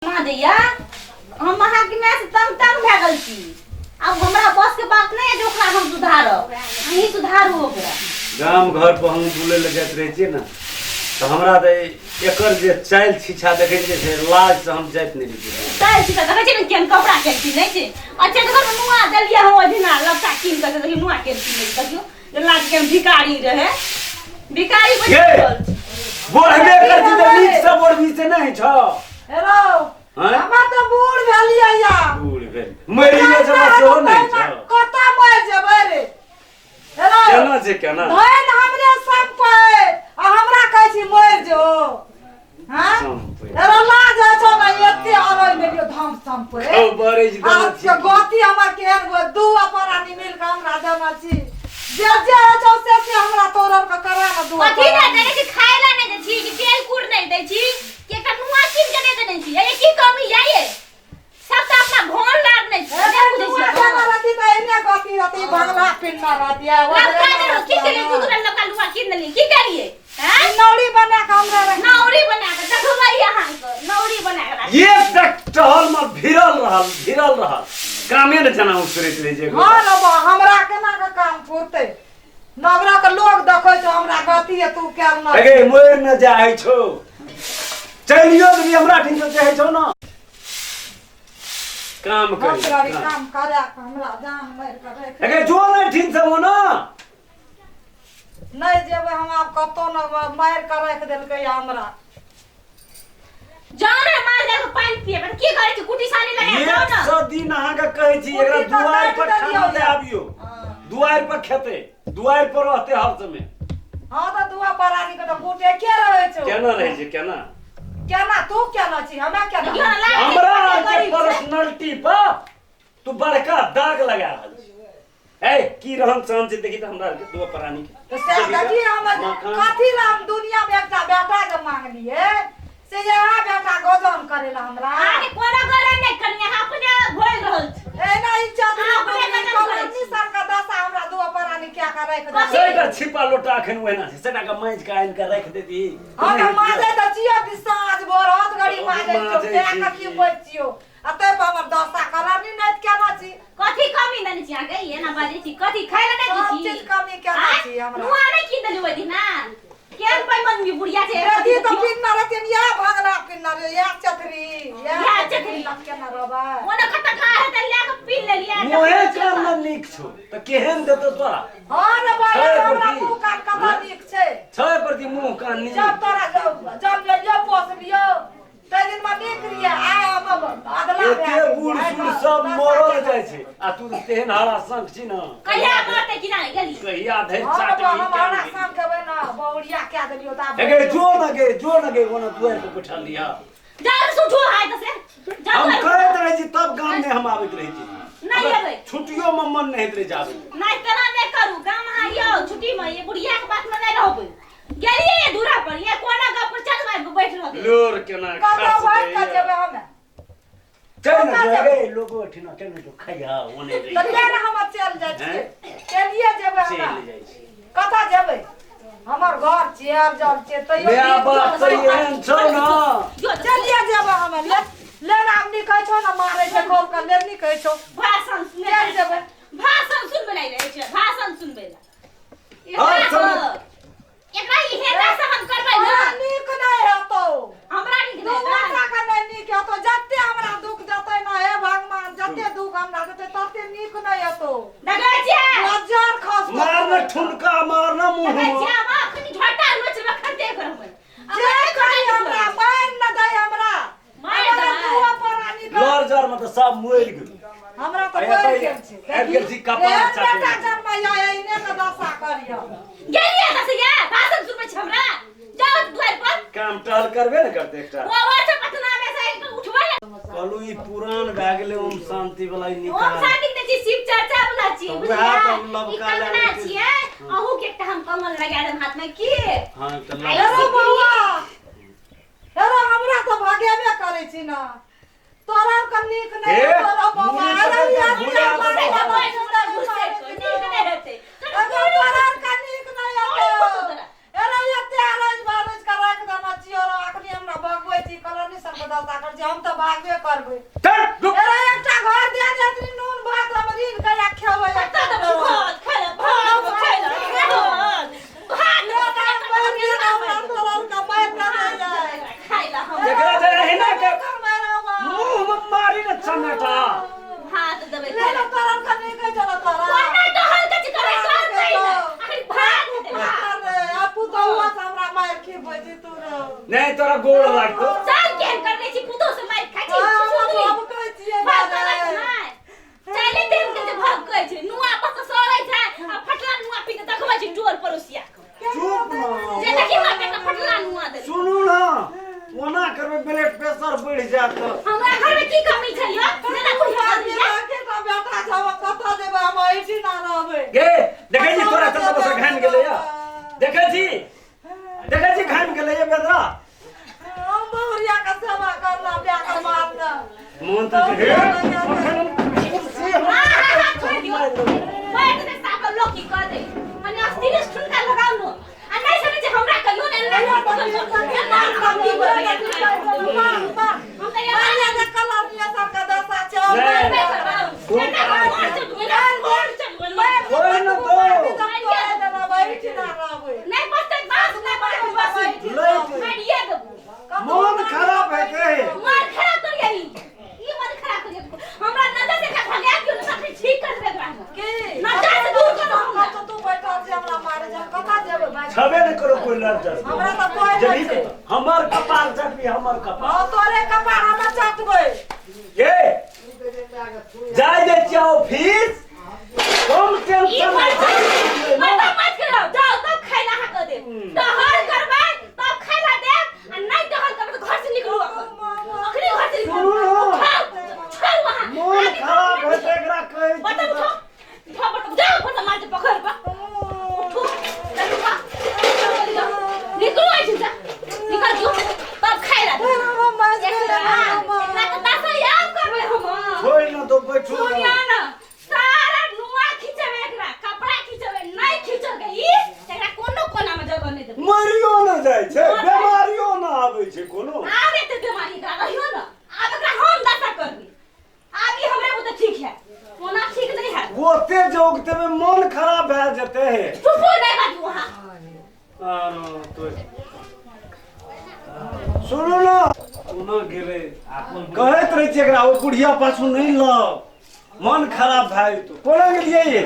माँ दैया, हम अहाँके माय से तंग तंग भए गेल छी। आब हमरा बस के बात नहीं है जे ओकरा हम सुधारब, अहीं सुधारू ओकरा। गाम घर पर हम बुलै लए जाइत रहै छियै ने, तऽ हमरा तऽ एकर जे चालि छिछा देखै छियै से लाज से हम जाइत नहि रहियै। चालि छिछा देखै छियै ने, केहन कपड़ा केहन पिन्है छै। अच्छा, देखो ने, नुआ देलियै हम ओहि दिना लत्ता कीन कऽ, देखियौ नुआ केहन पिन्है छै। देखियौ जे लाज केहन भिखारी रहै, भिखारी बनि ये! गेल छै। बोढ़बे कर छी तऽ नीक से बोढ़बी से नहि छौ। हेलो। आँय? हमरा तऽ बूढ़ भेलियै या। बूढ़ भेल मरिए जेबा सेहो नहि छौ। कतऽ मरि जेबै रे? हेलो। केना छै, केना? धन हमरे सम्पैत आ हमरा कहै छी मरि जो। हाँ? सम्पैत। हेलो, लाज होइ छौ ने? एते अरैल देलियौ धन सम्पैत। खौ बरैज आ देने छी। से गति हमर केहन हुए, दू अपरानी मिल के हमरा देने छी। जे जे होइ छौ से से हमरा तोरल के करा ने दू कथी नहि अपरानी। देने छी? खाय ला नहि दै छी कि तेल कुर नहि दै छी कि एकटा नुआ कीन के नहि देने छी? ये की कमी है? ये सब तऽ अपना भोन लार नहि छी, ए, नहि बुझै नुआ छियै। देने रहती तऽ एहने गति रहती, बंगला पिन्हने रहती, आ ओकरे लड़का ने देलहुँ, की रहती। केलियै? दू दूटा लड़का नुआ कीन देलियै, की केलियै? हैं? नौरी बना के हमरा रख। नौरी बना के देखबै अहाँके, नौरी बना के राखब। एक तक टहल में भिड़ल रहल, भिड़ल रहल, कामे ने जना उसरैत रहै छै। हाँ ने बा, हमरा केना के काम फुरतै? नगरा के लोग देखै छौ हमरा गति है, तू केल न। अगे मोर न जाइ छौ, चलियो भी हमरा ठिन से चाहै छौ न काम हम करी। तोरी काम करे के हमरा जान मारि के राखि। अगे जो नहीं ठिन से हो ना। नहीं जेबै हम आब कतौ न, मारि के राखि देलकै हमरा। जाओ ने मार जाके पानि पिए, की करै छी? कुटी सानी लगा जाओ एक ने। सौ दिन अहाँके कहै छी, एकरा कुटी तऽ दुआरि पर काटि खाना देलियौ। दे आबियौ, दुआरि पर खेतै, दुआरि पर रहतै हर समय। हाँ तऽ दुआ परानी के तऽ कुटे के रहै छौ। केना रहै छै, केना? केना तू केना छी, हमरा केना? देखियौ ने, लागै छै हमरा कते आरके गरीब छै। पर्सनलिटी पर तू बड़का दाग लगा रहल छी। ए की रहन सहन छै देखी तऽ हमरा आरके दुआ प्राणी के। तऽ से देखी हम मकान। कथी ला हम दुनिया में एकटा बेटा के मांगलिए से यहाँ बेटा गजन करे ला हमरा। अहाँके कोनो गरम नहि करी, अहाँ अपने घोरि रहल छी। एना इज्जत अहाँ अपने गजन करै छी। सन के दशा हमरा दुआ प्राणी क्या के राखि देलकै। सेटा छिपा लोटा अखन ओहिना छै, सेटा के माँजि के आनि के राखि देती। हाँ तऽ माजै तऽ छियौ कि साँझ भोर हाथ घड़ी माजै छियौ, माजै तें छी। के की होइ छियौ आ तै पर हमर दशा करनी नहि तऽ केना छी? कथी कमी देने छी अहाँके? एना बाजै छी, कथी खाय लए नहि दै सब छी? चीज कमी केना आँय? छी हमरा? नुआ नहि कीन देली ओहि दिना? केहन पैमन बुढ़िया छै। बेटी तऽ पिन्ना रहथिन, इएह भंगला पिन्ना रहे, इएह चतरी, इएह इएह चतरी। केना रहबै? ओना कतऽ खा हेतै, लए कऽ पी लेलियै। मुँहे कान न नीक छौ तऽ केहन देतौ तोरा? हाँ रे बाबा, छै हमरा प्रति। मुँह कान कतऽ नीक छै? छै प्रति मुँह कान नीक। जब तोरा जब जब लेलियौ पोसलियौ ताहि दिन मे नीक रहियै, आइ हम अदला भए एते गेलियै। बूढ़ आइ सूढ़ तऽ सब दशा मरल केना? जाइ छै आ तू तऽ तेहन हरा शंख छी ने। कहिया मरतै कि नहि गेली? कहिया धरि हाँ रे चाटबही? बा, हम केना हरा गेली? शाम खेबै ने, बहुरिया कए देलियौ तऽ आब। हे गे जो न गे, जो न गे, ओना दुआरि पर बैठल रहिह। जाउ तऽ सुठू हाय तऽ से जाउ। हम कहैत रहै छी तब गाम नहि हम आबैत रहै छी। नहि हमरा एबै। छुट्टियो मे मन नहि होइत रहै जाबै। नहि, तेना नहि करू, गाम अहाँ यौ छुट्टी मे ये बुढ़िया के बात मे नहि रहबै। गेलियै ये दूरा पर, ये कोना गप पर चल आबि बैठ रहबै। लोर केना कतऽ खस बैठ कऽ दैया। जेबै हमे? चल ने कतऽ जो जेबै? गे, लोगो ओहिठिना केना जो खैया ओने तऽ रही। किया ने हम चलि जाइ छियै? चलिए जेबै हमरा। चलि जाइ छी। कतऽ जेबै? हमर घर छियै, जल छियै, तैयो माय नीक बाप छै। तऽ एहन छौ ने। जो तऽ चलिए जेबै हमे। ले ले ने, आब नीक छौ ने, मारै छै खोल कऽ, ले नीक छौ। भाषण सुनबै। चलि जेबै। भाषण सुनबै लए रहै छै, भाषण सुनबै लए। हर एकरा समय- एकरा ई हेता सहन करबै ने। हमरा नीक नहि हेतौ। हमरा नीक दू नहि हेतै। गोटा के नहि नीक हेतौ। जते हमरा दुख देतै ने, हे भगवान, जते दुख हमरा देतै तते नीक नहि हेतौ। देखै छियै? लज्जर खसतौ। मार ने ठुनका, मार ने मुँह देखै मे। छियै? हम अखनी झोटा नोच रखन देख रहबै। जे करी हमरा मारि न दै हमरा। मारि हमरा दै। दुओ प्राणी के लड़ जर मे तऽ सब मरि गेल। हमरा तऽ आइ मरि एतऽ गेल छै। आबि गेल छी कपार एहन चाटै बेटा लए। जन्मैया, एहने के दशा करियऽ। गेलियै तऽ से ये भाषण सुनबै छी हमरा? जाउ दुआरि पर। काम टहल करबे ने करतै एकटा। ओ ओ छै पटना मे से आबि कऽ उठबै लए। कहलू ई पुरान भए गेलै, ओम शांति वाला ई ओम निकाल। शांति के छी, शिव चर्चा वाला छी। तऽ बुझलियै? उएह तऽ ई लबका लए कंगना लेतै। छियै, अहूँ के एकटा हम कंगन लगा देब हाथ में की। हाँ तऽ आइ लबका। हेरो बौआ, हेरो, हमरा तऽ भगेबे करै छी ने, तोरा के नीक नहि हे, तोरा बौआ। मुड़ी अरे पकड़ि कऽ यार, घुरा यार, देबौ। मारै घुसै छौ, नीक नहि हेतै। अगर तोरा के नीक नहि तोरा। हेतौ। हेरो, एते अरज बरज के राखि देने छियौ। छियै और अखनी हमरा भगबै छी कलरनी सब के दशा कर छी हम तऽ भागबे करबै। चल रुक। एरा एकटा घर दे देतनी नून भात हम ऋण कया खेबै। कतऽ देबै भात खाय लए, भात खाय लए, भात भात खाय लए हम एकरा जे एहिना के मुंह में मारी ने चमेटा। भात देबै खाय लए। कोना टहल के छै करै करतै ने अखन भात देबै नहीं तोरा गोड़ लागतो। चाल केहन करने छी पुतोह से मारि खाइ छी छुछुंदरी। भाग करत नहि चाले तेहन के जे भाग कहै छै नुआ पर से सड़ै छै आ फटला नुआ पी के देखबै छी टोल पड़ोसिया के। चुप ना। जे देखी हमरा पेट में फटला नुआ देलकै। सुनू ना ओना करबै ब्लड प्रेशर बढ़ि जायत तऽ। हमरा घर में की कमी छै यौ जेना बुढ़िया बदलिया। गे देखै छी तोरा चलता बस घाम गेलै या देखै छी देखै छी घाम गेलै या बेदरा। मोन तऽ हे अखन हम कुर्सी हम हाँ हाँ हाँ छोड़ि दियौ बैठ दे साफ लोकी कह दे मने अस्थिर ठुनका लगाउ नो आ नहीं समझ हमरा कहियो ने ना हम तऽ यहाँ नहीं कोई न दो। नहीं बचतै बास नहीं बचतै बस मारिए देबू। मोन खराब है के मन खराब कर यही ई मन खराब कर हमरा नजर से भगा दियो न तखन ठीक कर देबे एकरा। नजर से दूर करो हमरा। छबे नहीं करो कोई लड़ जा हमरा तऽ कोई जबी नहि छै। हमर कपार चापी हमर कपार। हाँ तोरे कपार हमरा चाटबै। ये जाय दे छियै ऑफिस कम ई टेंशन मत मत मत करो जाओ तब खाइला हा कर दे टहल करबै तब खाइला देब आ नहीं टहल करबै तऽ घर से निकलू अखन अखनी घर से निकलू। सुनू ना। उठाओ छोड़ वहाँ मोन खराब है तऽ एकरा कहै छी बटन तऽ- उठाओ उठाओ बटन जाओ बटन मार के पकड़ पा उठो चलू बा निकलू ऐसे जा निकल जो तब खाइला देब। एकरा एकरा के दशा याद करबै हम। छोड़ि न दो बैठू ना। सुनिया ना सारा नुआ खिचबै एकरा कपड़ा खिचबै नहीं खिचलकै ई एकरा कोनो कोना में जगह नहीं देबै। मरियो न जाइ छै बेमारियो न आबै छै कोनो। आब एते बीमारी एकरा रहियो न आब एकरा हम दशा करबै आब ई हमरे बुते ठीक है ओना ठीक नहीं है। ओते जोगते में मन खराब भए जेतै हे। चुप हो नहीं बाजू वहाँ। आरो तो सुनू ना कोना गेलै कहैत रहै छियै एकरा ओ बुढ़िया पाछू नहि लाउ मन खराब भए जेतौ। कोना गेलियै ये?